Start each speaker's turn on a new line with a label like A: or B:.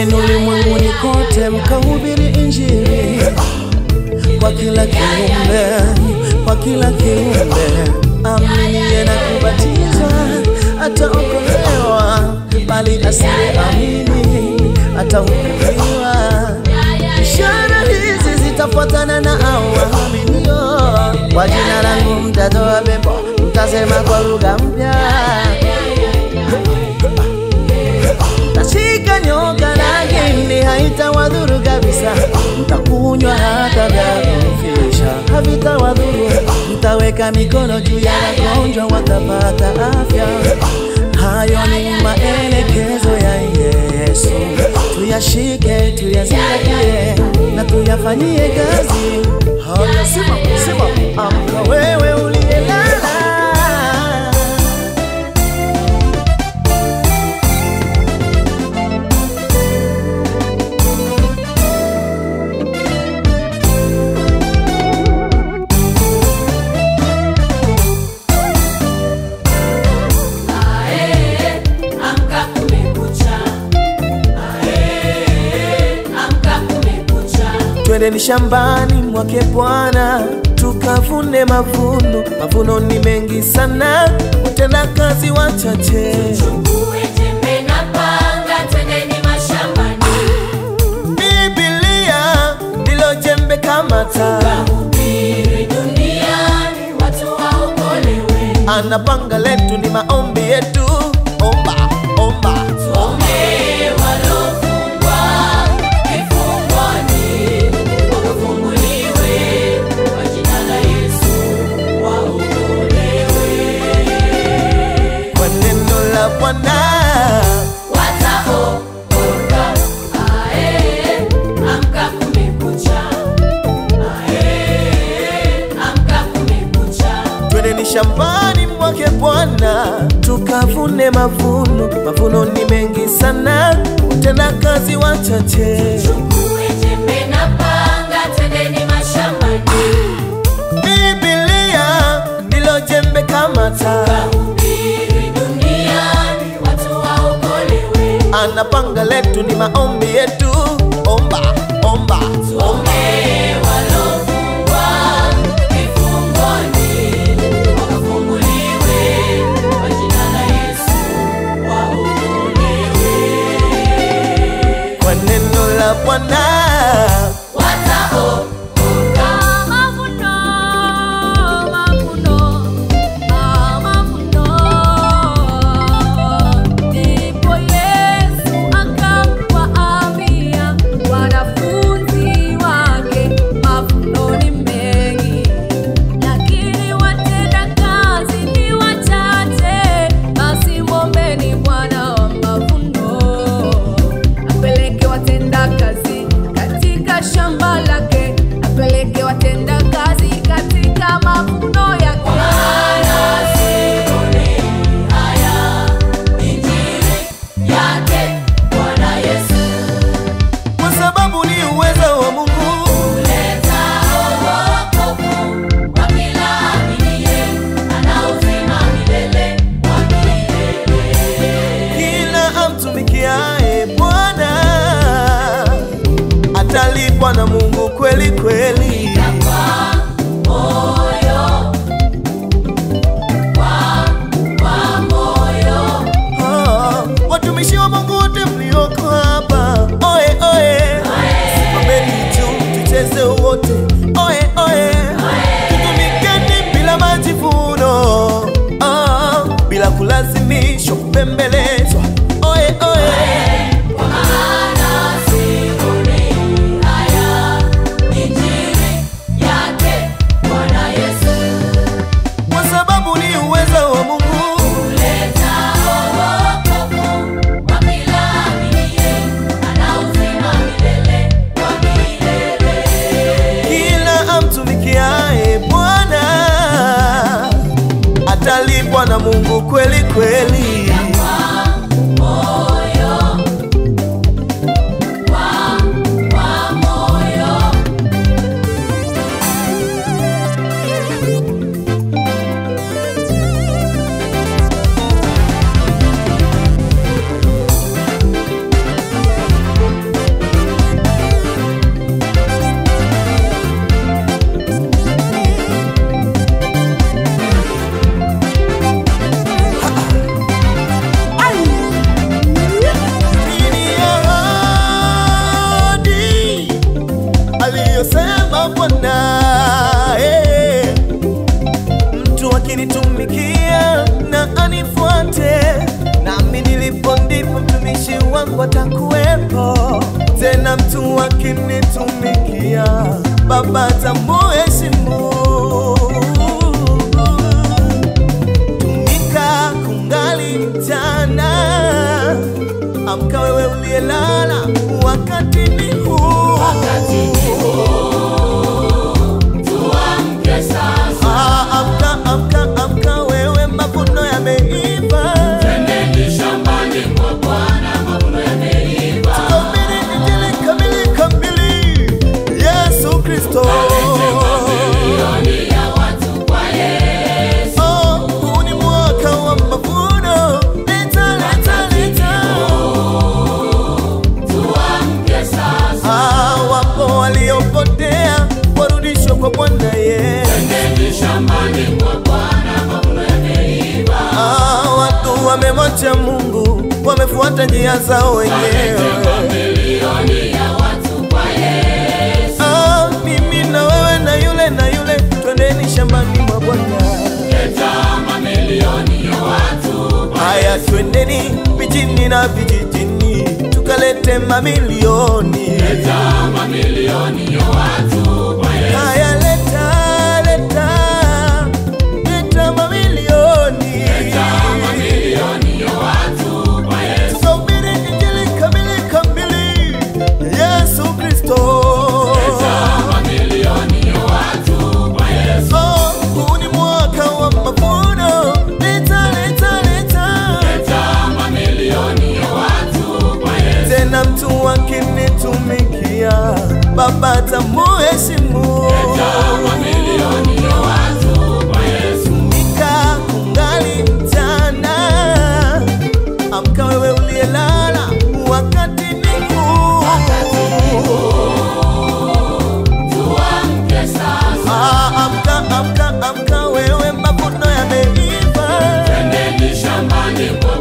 A: Nendeni ulimwenguni kote mkahubiri Injili kwa kila kiumbe, kwa kila kiumbe. Aminiye na kubatizwa ataokolewa, bali asiyeamini atahukumiwa. Ishara hizi zitafuatana na hao waaminio. Kwa jina langu mtatoa pepo, mtasema kwa lugha mpya, mtashika nyoka lakini haitawadhuru kabisa, mtakunywa hata vya kufisha havitawadhuru, mtaweka mikono juu ya wagonjwa watapata afya. Hayo ni maelekezo ya Yesu, tuyashike, tuyazingatie na tuyafanyie kazi. Haya, simama, simama, amka wewe uliyelala. Twendeni shambani mwake Bwana tukavune mavuno. Mavuno ni mengi sana, watenda kazi wachache.
B: Tuchukue jembe na panga, twendeni mashambani.
A: Biblia ndilo jembe kamata,
B: tukahubiri duniani watu waokolewe.
A: Anapanga letu ni maombi yetu. Omba, omba,
B: tuombe walofungwa kifungoni wakafunguliwe, kwa jina la Yesu waokolewe.
A: Kwa neno la Bwana
B: wataokoka. Ae, amka kumekucha. Ae, amka kumekucha.
A: Twendeni shambani mwake Bwana tukavune mavuno. Mavuno ni mengi sana, watenda kazi wachache.
B: Tuchukue jembe na panga, twendeni mashambani.
A: Biblia ndilo jembe kamata,
B: tukahubiri duniani watu waokolewe.
A: Anapanga letu ni maombi yetu. Omba, omba,
B: tuombe walofungwa kifungoni wakafunguliwe, kwa jina la Yesu waokolewe.
A: Kwa neno la Bwana
B: wataokoka.
C: Mavuno, mavuno, mavuno. Ndipo Yesu akawaambia wanafunzi wake, mavuno ni mengi, lakini watenda kazi ni wachache. Basi mwombeni Bwana wa mavuno apeleke watenda kazi katika shamba lake, apeleke watenda kazi katika mavuno yake.
B: Maana sioni haya injili yake Bwana Yesu,
A: kwa sababu ni uwezo wa Mungu
B: huleta wokovu kwa kila aminiye, ana uzima milele wa milele.
A: Kila amtumikiaye Bwana atalipwa na Mungu kweli kweli.
B: Kwa moyo, kwa moyo.
A: Oh, watumishi wa Mungu wote mlioko hapa, oe oe, simameni juu tucheze wote, oe oe, tutumikeni bila majivuno, oh, bila kulazimishwa kupembelezwa, oe oe.
B: Kwa maana sioni haya injili yake Bwana Yesu,
A: Kwa sababu ni uwezo wa Mungu
B: huleta wokovu kwa kila aminiye, ana uzima milele wa milele.
A: Kila amtumikiaye Bwana atalipwa na Mungu kweli kweli.
B: Kwa moyo, kwa moyo.
A: watakuwepo. Tena mtu akinitumikia, Baba atamuheshimu. Tumika kungali mchana, amka wewe uliyelala, wakati ni huu.
B: Wakati ni huu, tuamke sasa.
A: Amka, amka, amka wewe, mavuno yameiva.
B: Twendeni shambani mwa Bwana, mavuno yameiva.
A: Tukahubiri Injili kamili kamili, Yesu Kristo.
B: Tukalete mamilioni ya watu kwa Yesu.
A: Oh, huu ni mwaka wa mavuno. Leta, leta, leta.
B: Tuamke sasa.
A: Wapo waliopotea warudishwe kwa Bwana Yesu.
B: Twendeni shambani mwa Bwana, mavuno yameiva.
A: Watu wamemwacha Mungu, wamefuata njia zao wenyewe.
B: Mamilioni ya watu kwa Yesu.
A: Mimi na wewe na yule na yule, twendeni shambani mwa Bwana.
B: Leta mamilioni ya watu kwa
A: Haya, twendeni mijini na vijijini, tukalete mamilioni.
B: Leta mamilioni ya watu kwa Yesu.
A: Haya, leta, leta, leta mamilioni.
B: Leta mamilioni ya watu kwa Yesu.
A: Tukahubiri Injili kamili kamili, Yesu Kristo.
B: Leta mamilioni ya watu kwa Yesu.
A: Oh, huu ni mwaka wa mavuno. Leta, leta, leta.
B: Leta mamilioni ya watu kwa Yesu.
A: Tena mtu akinitumikia, Baba atamuheshimu.
B: Leta mamilioni ya watu kwa Yesu.
A: Tumika kungali mchana, amka wewe uliyelala, wakati ni huu.
B: Wakati ni huu, tuamke sasa.
A: Amka, amka, amka wewe, mavuno yameiva.
B: Twendeni shambani mwa